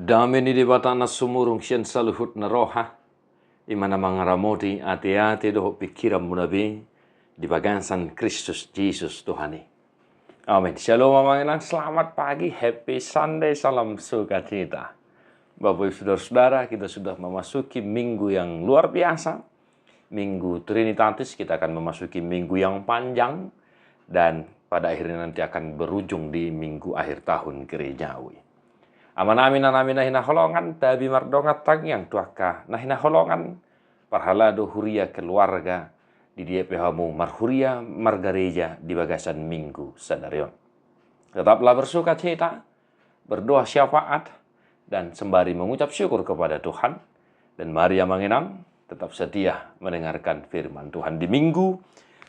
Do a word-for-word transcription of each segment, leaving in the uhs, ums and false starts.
Dame ni Debata na sumurung sian saluhut na roha, i ma na mangaramoti ateate dohot pingkiranmuna be di bagasan Kristus Jesus Tuhan i. Amin. Shalom amang inang, selamat pagi, happy Sunday, salam sukacita. Bapak Ibu Saudara-saudara, kita sudah memasuki minggu yang luar biasa, Minggu Trinitatis, kita akan memasuki minggu yang panjang, dan pada akhirnya nanti akan berujung di minggu akhir tahun gerejawi. Amanami, inanami na hinaholongan, tabi mardongan tangiang tu angka na hinaholongan, parhalado huria keluarga, di dia pe hamu marhuria margareja di bagasan minggu sadari on. Tetaplah bersukacita, berdoa syafaat, dan sembari mengucap syukur kepada Tuhan. Dan mari amang inang tetap setia mendengarkan firman Tuhan di minggu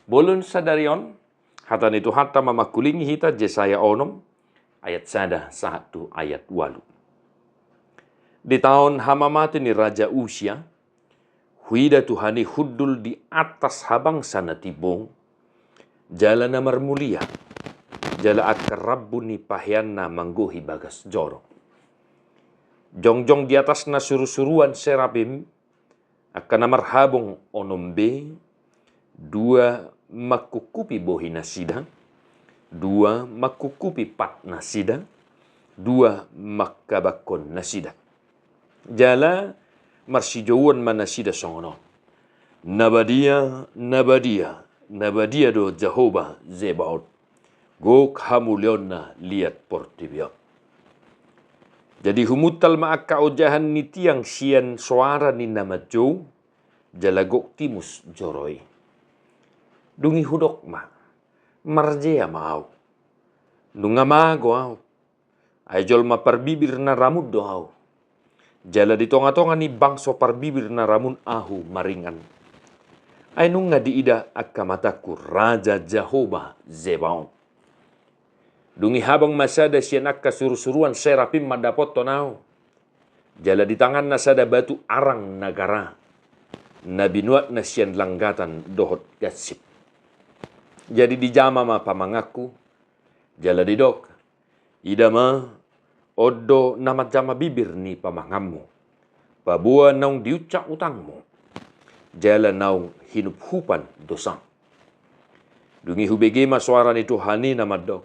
bolon sadari on. Hata ni Tuhanta ma mangkulingi hita, Jesaya onom ayat sada sahat tu ayat ualu. Di taon hamamate ni Raja Usia, huida Tuhan i hundul di atas habangsa na timbo, jala na marmulia, jala angka rambu ni paheanna manggohi bagas joro. Jongjong di atasna surusuruan serapim, angka na marhabong onom be, dua mangkungkupi bohi nasida, dua mangkungkupi pat nasida, dua mangkabakkon nasida. Jala marsijouon ma nasida songon on: Na badia, na badia, na badia do Jahowa Zebaot, gok hamuliaonna liat portibi on. Jadi humuntal ma angka ojahan ni tiang sian soara ni na manjou, jala gok timus joro i. Dung i hudok ma: Marjea ma ahu, nunga mago ahu, ai jolma parbibir na ramun do ahu. Jala di tongatonga ni bangso parbibir na ramun ahu maringan. Ai nunga diida angka matangku Raja Jahowa Zebaot. Dung i habang ma sada sian angka surusuruan serapim mandapothon ahu. Jala di tanganna sada batu arang na gara, na binuatna sian langgatan dohot gansip. Jadi dijama ma pamanganku, jala didok: Ida ma, on do na manjama bibir ni pamanganmu, paboa naung diuncak utangmu, jala naung hinuphupan dosam. Dung i hubege ma soara ni Tuhan i na mandok: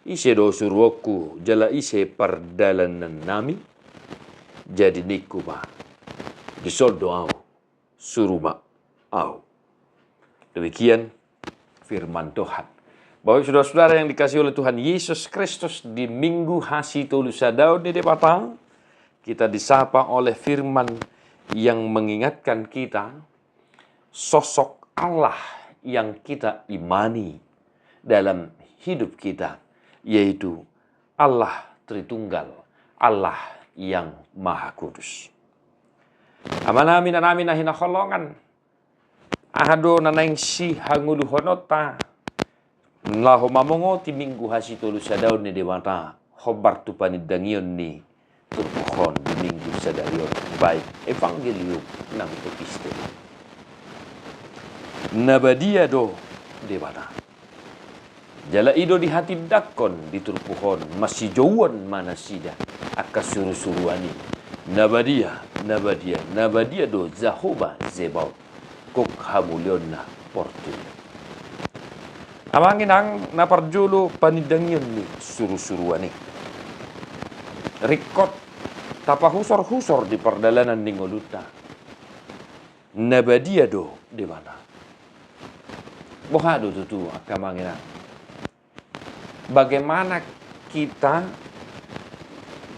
Ise do suruonku, jala ise pardalanannami? Jadi ningku ma: Dison do ahu, suru ma ahu. Demikian firman Tuhan. Bapak Ibu Saudara-saudara yang dikasihi oleh Tuhan Yesus Kristus, di Minggu Hasitolusadaon ni Debata, kita disapa oleh firman yang mengingatkan kita sosok Allah yang kita imani dalam hidup kita, yaitu Allah Tritunggal, Allah yang Maha Kudus. Amanami, inanami na hinaholongan, aha do na naeng sihangoluhononta laho mamongoti Minggu Hasitolusadaon ni Debata, hombar tu panindangion ni turpuk on di Minggu sadari on, baen Evangelium nang epistolum. Na badia do Debata. Jala i do dihatindangkon di turpuk on, marsijouon ma nasida angka surusuruan i: Na badia, na badia, na badia do Jahowa Zebaot, gok hamuliaonna portibi on. Amang inang, na parjolo panindangion ni surusuruan i. Ringkot tapahusorhusor di pardalanan ni ngolunta: Na badia do Debata. Boha do tutu angka amang inang, bagaimana kita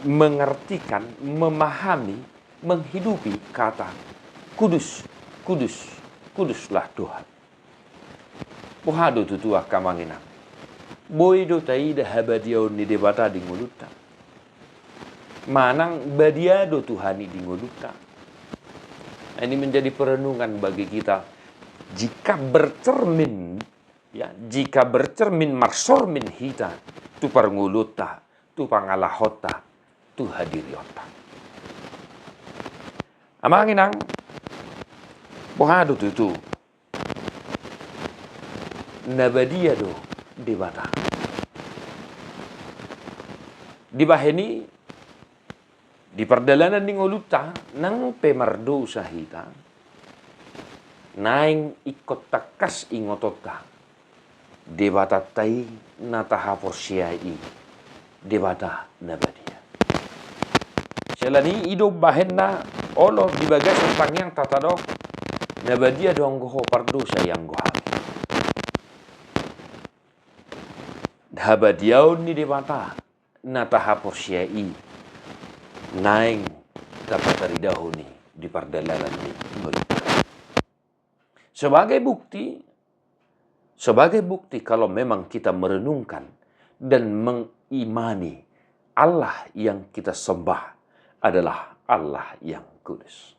mengartikan, memahami, menghidupi kata kudus, kudus, kuduslah Tuhan? Boha do tutu angka amang inang, boi do taida habadiaon ni Debata di ngolunta? Manang badia do Tuhan i di ngolunta? Ini menjadi perenungan bagi kita. Jika bercermin, ya, jika bercermin, marsormin hita tu parngoluonta, tu pangalahonta, tu hadirionta. Amang inang, boha do tutu? Na badia do Debata. Dibahen i, Di pardalanan ni ngolunta, nang pe mardosa hita, naeng ingkon tangkas ingotonta, Debatanta i na tahaporseai i, Debata na badia. Siala ni i do umbahen na olo di bagasan tangiangta tadok, na badia do anggo ho, pardosa i anggo hami. Habadiaon ni Debata na tahaporseai i naeng tapataridahon i di pardalanan ni ngolunta. Sebagai bukti, sebagai bukti kalau memang kita merenungkan dan mengimani Allah yang kita sembah adalah Allah yang kudus.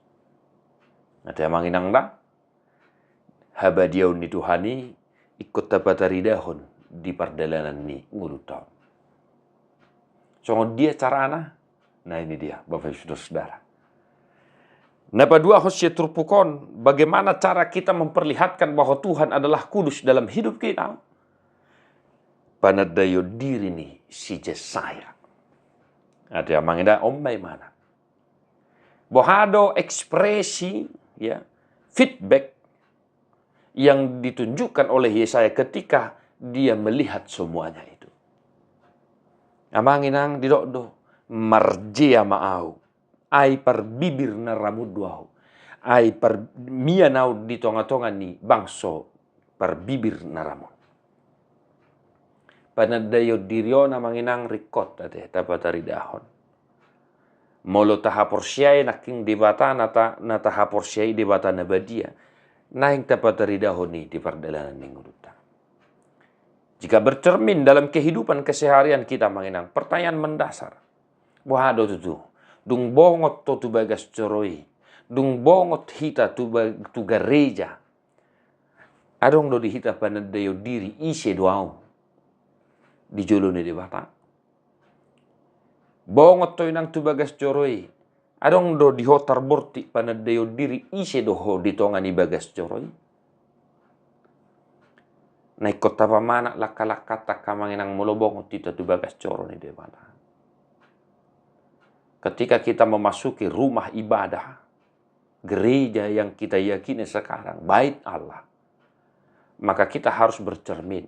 Ate amang inang da, habadiaon ni Tuhan i ingkon tapataridahon di pardalanan ni ngolunta on. Songon dia carana? Nah, ini dia, Bapak Ibu Saudara-saudara. Na paduahon sian turpuk on, bagaimana cara kita memperlihatkan bahwa Tuhan adalah kudus dalam hidup kita? Panandaion diri ni si Jesaya. Ate amang inang da, on ma imana. Boha do ekspresi, ya, feedback yang ditunjukkan oleh Yesaya ketika dia melihat semuanya itu? Amang inang, didok do, marjea ma ahu, ai parbibir na ramun do ahu, ai par-, mian ahu di tonga-tonga ni bangso parbibir na ramun. Panandaion diri on, amang inang, ringkot ate tapataridahon. Molo tahaporseai nangkin Debata na ta-, na tahaporseai Debata na badia, naeng tapataridahon i di pardalanan ni ngolunta. Jika bercermin dalam kehidupan keseharian kita, amang inang, pertanyaan mendasar. Boha do tutu? Dung bongot ho tu bagas joro i, dung bongot hita tu ba-, tu gareja, adong do di hita panandaion diri, ise do ahu di jolo ni Debata? Bongot ho inang tu bagas joro i, adong do di ho tarbortik panandaion diri, ise do ho di tonga ni bagas joro i? Na ingkon tapamanat langka-langkanta, amang inang, molo bongot hita tu bagas joro ni Debata. Ketika kita memasuki rumah ibadah, gereja yang kita yakini sekarang, bait Allah, maka kita harus bercermin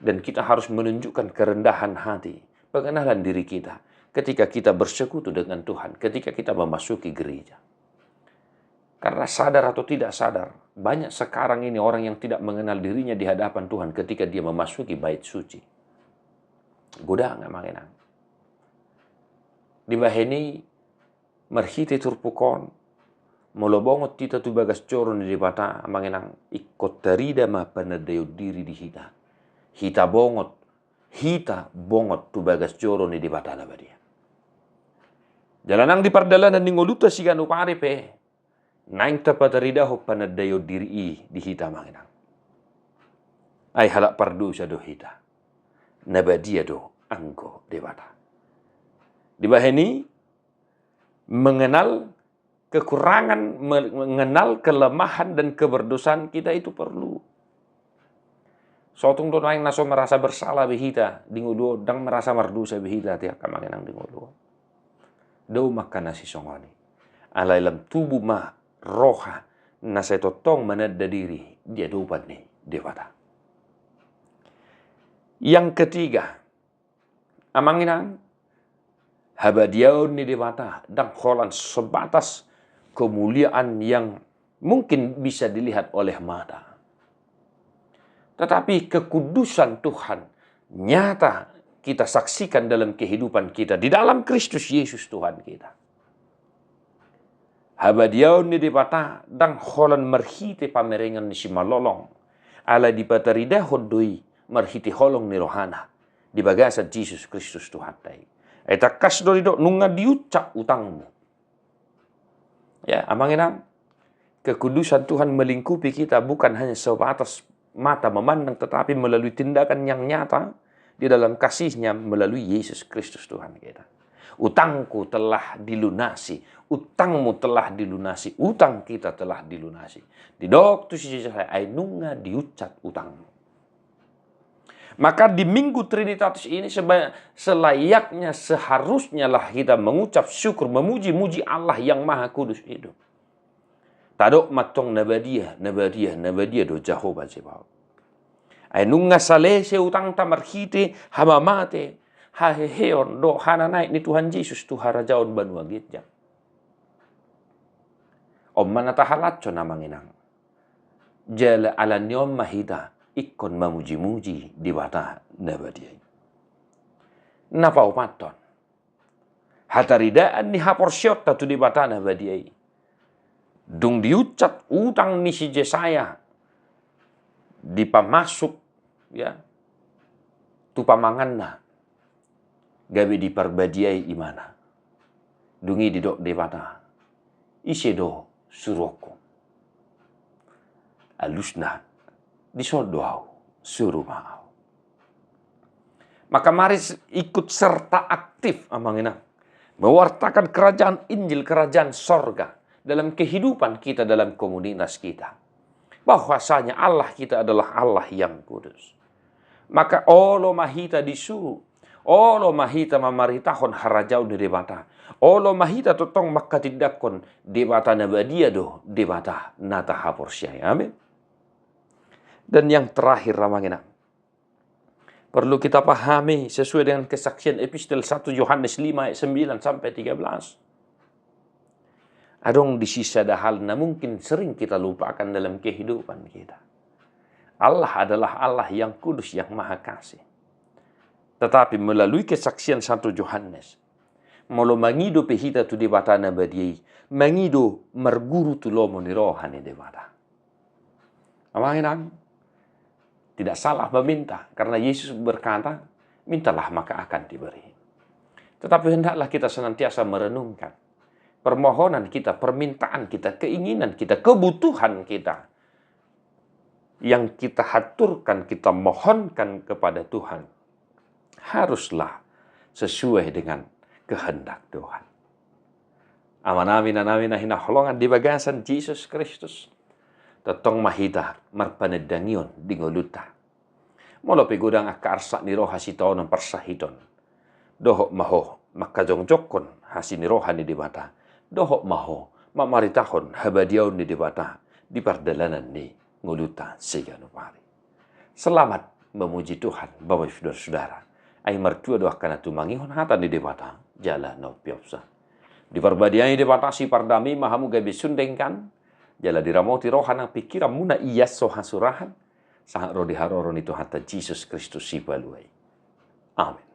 dan kita harus menunjukkan kerendahan hati, pengenalan diri kita ketika kita bersekutu dengan Tuhan, ketika kita memasuki gereja. Karena sadar atau tidak sadar, banyak sekarang ini orang yang tidak mengenal dirinya di hadapan Tuhan ketika dia memasuki bait suci. Godang, amang inang. Dibahen i, marhite turpuk on, molo bongot hita tu bagas joro ni Debata, amang inang, ingkon tarida ma panandaion diri di hita. Hita bongot, hita bongot tu bagas joro ni Debata na badia. Jala nang di pardalanan ni ngolunta siganup ari pe, naeng tapataridahon panandaion diri i di hita, amang inang. Ai halak pardosa do hita, na badia do anggo Debata. Dibahen i, mengenal kekurangan, me-, mengenal kelemahan dan keberdosaan kita itu perlu. Sotung do naeng na so merasa bersalah be hita di ngolu on, ndang merasa mardosa be hita, ate amang inang, di ngolu on. Dao ma angka na sisongon i. Alai lam tubu ma roha na sai tongtong mananda diri di adopan ni Debata. Yang ketiga, amang inang, habadiaon ni Debata ndang holan sebatas kemuliaan yang mungkin bisa dilihat oleh mata. Tetapi kekudusan Tuhan nyata kita saksikan dalam kehidupan kita di dalam Kristus Yesus Tuhan kita. Habadiaon ni Debata ndang holan marhite pamerengan ni simalolong, alai dipataridahon do i marhite holong ni rohana di bagasan Jesus Kristus Tuhanta i. Ai tangkas do didok, nunga diucap utangmu. Ya, amang inang, kekudusan Tuhan melingkupi kita bukan hanya sebatas mata memandang, tetapi melalui tindakan yang nyata di dalam kasih-Nya melalui Yesus Kristus Tuhan kita. Utangku telah dilunasi, utangmu telah dilunasi, utang kita telah dilunasi. Didok tu si Jesaya, ai nunga diucap utangmu. Maka di Minggu Trinitatis ini seba-, selayaknya, seharusnya lah kita mengucap syukur, memuji-muji Allah yang Maha Kudus itu. Tadok ma antong na badia, na badia, na badia do Jahowa Zebaot. Ai nunga salese utangta marhite hamamate, haheheon dohot hananaek ni Tuhan Jesus tu harajaon banua ginjang. On ma na tahalashon, amang inang. Jala ala ni on ma hita ingkon mamuji-muji Debata na badia i. Na paopathon, hataridaan ni haporseaonta tu Debata na badia i. Dung diunsat utang ni si Jesaya, dipamasuk, ya, tu pamanganna, gabe diparbadiai imana. Dung i didok Debata, ise do suruonku? Alusna, dison do ahu, suru ma ahu. Maka mari s-, ikut serta aktif, amang inang, mewartakan kerajaan Injil, kerajaan sorga dalam kehidupan kita, dalam komunitas kita. Bahwasanya Allah kita adalah Allah yang kudus. Maka olo ma hita disuru, olo ma hita mamaritahon harajaon ni Debata, olo ma hita tongtong manghatindanghon Debata na badia do Debata na tahaporseai. Amin. Dan yang terakhir, amang inang, perlu kita pahami sesuai dengan kesaksian epistel satu Yohanes lima ayat sembilan sampai tiga belas. Adong di sini sada hal na mungkin sering kita lupakan dalam kehidupan kita. Allah adalah Allah yang kudus, yang maha kasih. Tetapi melalui kesaksian satu Yohanes, molo mangido pe hita tu Debata na badia i, mangido marguru tu lomo ni roha ni Debata. Amang inang, tidak salah meminta, karena Yesus berkata, "Mintalah, maka akan diberi." Tetapi hendaklah kita senantiasa merenungkan permohonan kita, permintaan kita, keinginan kita, kebutuhan kita yang kita haturkan, kita mohonkan kepada Tuhan, haruslah sesuai dengan kehendak Tuhan. Amanami, inanami na hinaholongan di bagasan Jesus Kristus, tongtong ma hita marpanandangion di ngolunta. Molo pe godang angka arsak ni roha, sitaonon, parsahiton, dohot ma ho manghajongjongkon asi ni roha ni Debata, dohot ma ho mamaritahon habadiaon ni Debata di pardalanan ni ngolunta siganup ari. Selamat memuji Tuhan, Bapak Ibu Saudara. Ai martua do angka na tumangihon hata ni Debata jala na umpeopsa. Diparbadiai Debata, sipardame ma hamu gabe sun denggan, jala diramoti roha nang pingkiranmuna ias so hasurahan, sahat ro di haroro ni Tuhanta Jesus Kristus Sipalua i. Amin.